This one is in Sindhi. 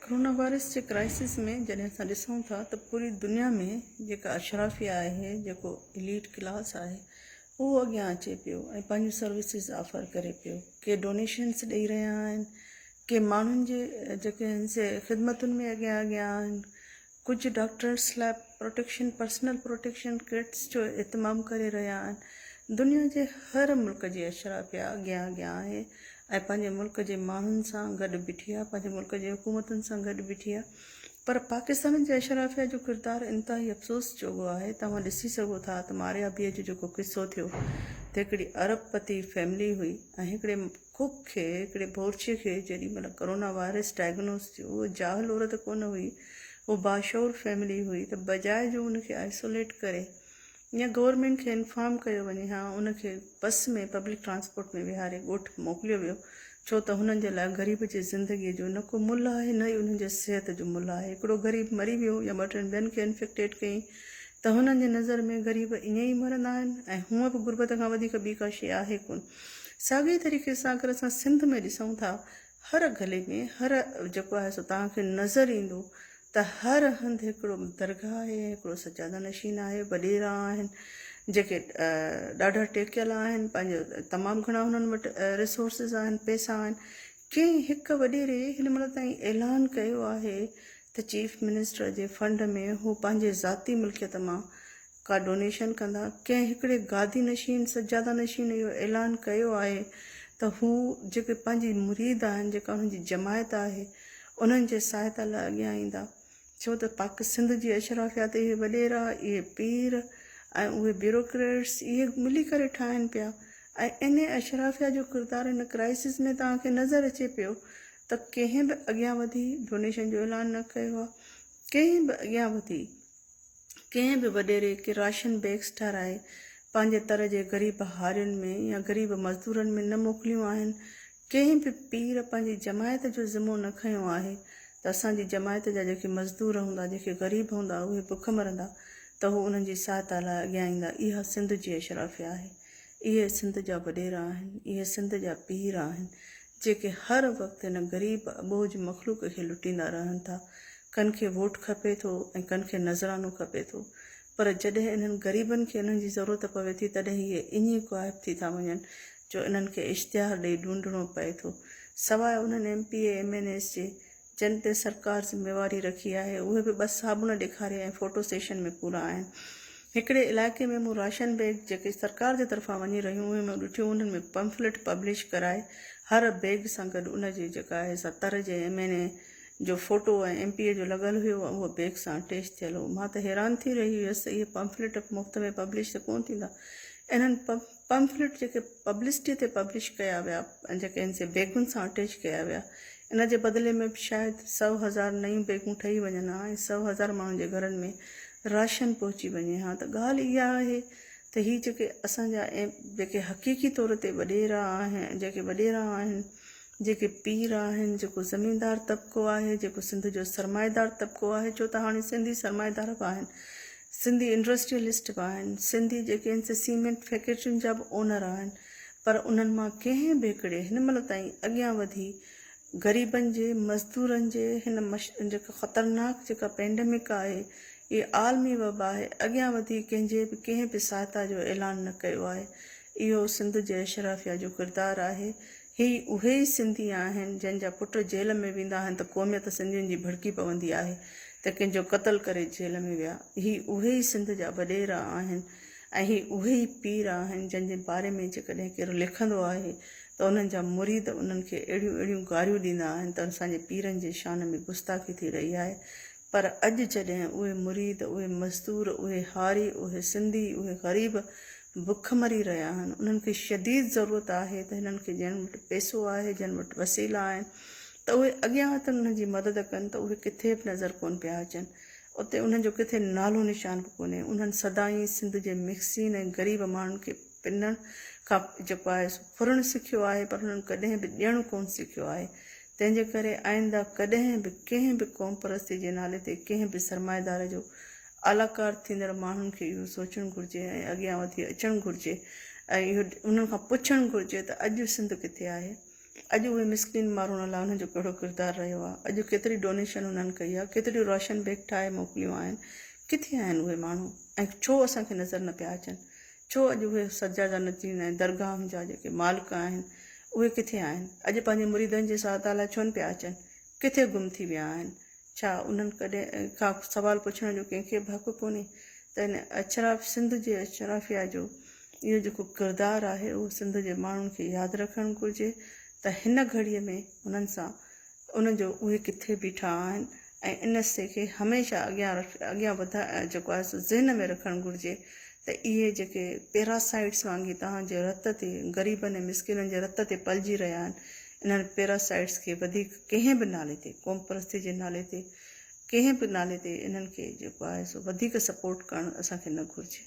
ڪرونا وائرس جي ڪرائسس ۾ جڏهن اسان ڏسون ٿا ته پوري دنيا ۾ جيڪا اشرافيه آهي جيڪو اليٽ ڪلاس آهي اهو اڳيان اچي پيو ۽ پنهنجون سروسز آفر ڪري پيو ڪي ڊونيشنس ڏئي رهيا آهن ڪي ماڻهن جي جيڪي آهن سي خدمتن ۾ اڳيان اڳيان آهن ڪجهه ڊاڪٽرس لاء پروٽيڪشن پرسنل پروٽيڪشن ڪٽس جو اهتمام ڪري رهيا آهن. دنيا جي هر ملڪ جي اشرافيه اڳيان اڳيان آهي ۽ پنهنجي ملڪ جي ماڻهن سان گڏ بيٺي آهي، پنهنجي ملڪ جي حڪومتن سان گڏ بيٺي آهي پر پاڪستان جي اشرافيه جو ڪردار انتهائي افسوس جوڳو آهي. توهان ڏسي سگهو ٿا ته ماريا بيء جو جيڪو قصو ٿيو ته هڪڙي ارب پتي فيملي هئي ۽ هڪڙي ڪوڪ کي هڪڙي بورچيء کي جيڏي مهل ڪرونا وائرس ڊائگنوز ٿيو اهو جاهل عورت ڪونه هئي اهو باشعور فيملي هئي ته بجاء جو ان کي آئسوليٽ ڪري يا گورنمينٽ کي انفارم ڪيو وڃي ها ان کي بس ۾ پبلڪ ٽرانسپورٽ ۾ ويهاري ڳوٺ موڪليو ويو ڇو ته هنن جي لاء غريب جي زندگيء جو نه ڪو ملهه آهي نه ئي انهن جي صحت جو ملهه آهي هڪڙو غريب مري ويو يا ٻه ٽن ٻين کي انفيڪٽيڊ ڪيائين ته هنن جي نظر ۾ غريب ائين ئي مرندا آهن ۽ هونء به غربت کان وڌيڪ ٻي ڪا شيء آهي ڪونه. ساڳئي طريقي سان اگر اسان سنڌ ۾ ڏسون ٿا هر گلي ۾ هر جيڪو آهي سو توهان کي نظر ايندو ته هر هنڌ هڪڙو درگاهه آهي هڪڙو سجاده نشين آهي وڏيرا آهن جيڪي ڏاڍا ٽيڪيل آهن پنهنجو تمام گهڻا هنن وٽ ريسورسز آهن پئسا آهن ڪنهن هڪ وڏيري هن مهل تائين اعلان ڪيو آهي ته چيف منسٽر جي فنڊ ۾ هو پنهنجي ذاتي ملڪيت مان ڪا ڊونيشن ڪندا. ڪنهن هڪڙي گادي نشين، سجاده نشين اهو اعلان ڪيو آهي ته هو جيڪي پنهنجي مريد آهن، جيڪا انهن جي جماعت آهي، انهن جي سهائتا لاء اڳيان ايندا. ڇو ته پاڪ سنڌ جي اشرافيا تي اهي وڏيرا، اهي پير ۽ اهي بيوروڪريٽس اهي ملي ڪري ٺاهين پيا ۽ انهي اشرافيا جو ڪردار هن ڪرائسس ۾ توهان کي نظر اچي پيو ته ڪنهن به اڳيان وڌي ڊونيشن جو اعلان نه ڪيو آهي. ڪنهن به اڳيان وڌي. ڪنهن به وڏيري ڪي راشن بيگس ٺهرائي پنهنجي تر جي غريب هارين ۾ يا غريب مزدورن ۾ نه موڪليون آهن، ڪنهن به پير پنهنجي جماعت جو ذمو نه کنيو آهي ته اسان جي جماعت جا جيڪي مزدور هوندا، جيڪي غريب هوندا اهي بک مرندا ته هو انهن جي سهائتا لاء اڳيان ايندا، اها سنڌ جي اشرافيه آهي، اهي سنڌ جا وڏيرا آهن، اهي سنڌ جا پير آهن، جيڪي هر وقت هن غريب اٻوجهه مخلوق کي لٽيندا رهن ٿا. ڪن کي ووٽ کپي ٿو ۽ ڪن کي نذرانو کپي ٿو. پر جڏهن انهن غريبن کي انهن جي ضرورت پوي ٿي تڏهن اهي ائين غائب ٿي ٿا وڃن جو انهن کي اشتهار ڏئي ڍونڍڻو پئي ٿو. سواء انهن M P A M N As جي جن تي سرڪار ذميواري رکي آهي، اهي به ٻه صابڻ ڏيکاري ۽ فوٽو سيشن ۾ پورا آهن. هڪڙي علائقي ۾ مون راشن بيگ جيڪي سرڪار جي طرفان وڃي رهيون هيون مون ڏٺيون انهن ۾ پمفليٽ پبلش ڪرائي هر بيگ سان گڏ ان جي جيڪا آهي سا تر جي ايم اين اي جو فوٽو ۽ ايم پي اي جو لڳل هيو ۽ اهو بيگ سان اٽيچ ٿيل هو. مان ته حيران ٿي رهي هيس ته اهي پمفليٽ مفت ۾ پبلش ته ڪونه ٿيندا. انهن پمفليٽ جيڪي پبلسٽي تي پبلش ڪيا ويا ۽ جيڪي ان سي بيگن سان اٽيچ ڪيا ويا ان جي بدلي ۾ به شايد سئو هزار نيون بيگون ٺهي وڃن ها ۽ سئو هزار ماڻهن جي گهرن ۾ راشن پهچي وڃي ها ته ڳالهه اها آهي ته هي جيڪي اسان جا جيڪي حقيقي طور تي وڏيرا آهن جيڪي وڏيرا آهن جيڪي پير آهن، جيڪو زميندار طبقو آهي، جيڪو سنڌ جو سرمائيدار طبقو آهي، ڇو ته هاڻي سنڌي سرمائيدار به آهن، سنڌي انڊسٽريلسٽ به آهن، سنڌي جيڪي آهن سي سيمينٽ فيڪٽرين جا به اونر آهن، پر انهن مان ڪنهن به هڪڙي هن مهل تائين اڳيان وڌي غريبن جي، مزدورن جي هن مش جيڪا خطرناڪ جيڪا پينڊمڪ آهي، هي عالمي وبا آهي، اڳيان وڌي ڪنهن جي به ڪنهن به سهائتا جو اعلان نه ڪيو آهي. اهو سنڌ جي اشرافيا جو ڪردار آهي. هي اهي ئي سنڌي آهن جن جا پٽ جيل ۾ ويندا آهن ته قوميت سنڌين جي ڀڙڪي پوندي آهي ته ڪنهن جو قتل ڪري جيل ۾ ويا. هي اهي ئي سنڌ جا وڏيرا آهن ۽ هي اهي ئي پير آهن جن جي باري ۾ جيڪڏهن ڪير لکندو آهي ته انهن جا مريد انهن کي اهڙيون اهڙيون گاريون ڏيندا آهن ته اسان جي پيرن جي شان ۾ گستاخي ٿي رهي آهي پر اڄ جڏهن اهي مريد، اهي مزدور، اهي هاري، اهي سنڌي، اهي غريب بک مري رهيا آهن، انهن کي شديد ضرورت آهي ته هنن کي جن وٽ پئسو آهي، جن وٽ وسيلا آهن ته اهي اڳيان اچن انهن جي مدد ڪن ته اهي ڪٿي به نظر ڪونه پيا اچن. اتي انهن جو ڪٿي نالو نشان به ڪونهي. انهن سدائين سنڌ جي مسڪين ۽ غريب ماڻهن کي پنڻ کان جيڪو آهي سو ڦرڻ سکيو آهي پر انهن ڪڏهن به ڏيڻ ڪونه سکيو آهي. تنهن جي ڪري آئنده ڪڏهن به ڪنهن به قومپرستي جي نالي تي ڪنهن به سرمائيدار جو آلاڪار ٿيندڙ ماڻهن کي اهو سوچڻ گهرجي ۽ اڳيان وڌي اچڻ گهرجي ۽ اهو انهن کان پڇڻ گهرجي ته اڄ سنڌ ڪٿي آهي؟ اڄ اهي مسڪين ماڻهن لاء انهن جو ڪهڙو ڪردار رهيو آهي؟ اڄ ڪيتري ڊونيشن انهن ڪئي آهي؟ ڪيتريون راشن بيگ ٺاهي موڪليون آهن؟ ڪٿي آهن اهي ماڻهو ۽ ڇو اسان کي نظر نه پيا اچن؟ ڇو اڄ اهي سجاده نشين ۽ درگاهن جا جيڪي مالڪ آهن اهي ڪٿي آهن؟ اڄ پنهنجي مريدن جي سهائتا لاء ڇو نه پيا اچن؟ ڪٿي گم ٿي ويا آهن؟ ڇا انهن ڪڏهن کان سوال پڇڻ جو ڪنهن کي به حق ڪونهي ته ان اشراف سنڌ جي اشرافيا جو اهو جيڪو ڪردار آهي اهو سنڌ جي ماڻهن کي ياد رکڻ گهرجي ته هن گهڙيء ۾ انهن سان انهن جو اهي ڪٿي بيٺا آهن ۽ ان شيء کي هميشه اڳيان اڳيان وڌا جيڪو آهي سو ذهن ۾ رکڻ گهرجي ته اهي جيڪي پيراسائيٽس وانگي توهان جي رت تي غريبن ۽ مسڪينن جي رت تي پلجي رهيا آهن انهن پيراسائيٽس کي وڌيڪ ڪنهن به نالي تي قومپرستي جي نالي تي ڪنهن به نالي تي انهن کي جيڪو آهي سو وڌيڪ سپورٽ ڪرڻ اسان کي نه گهرجي.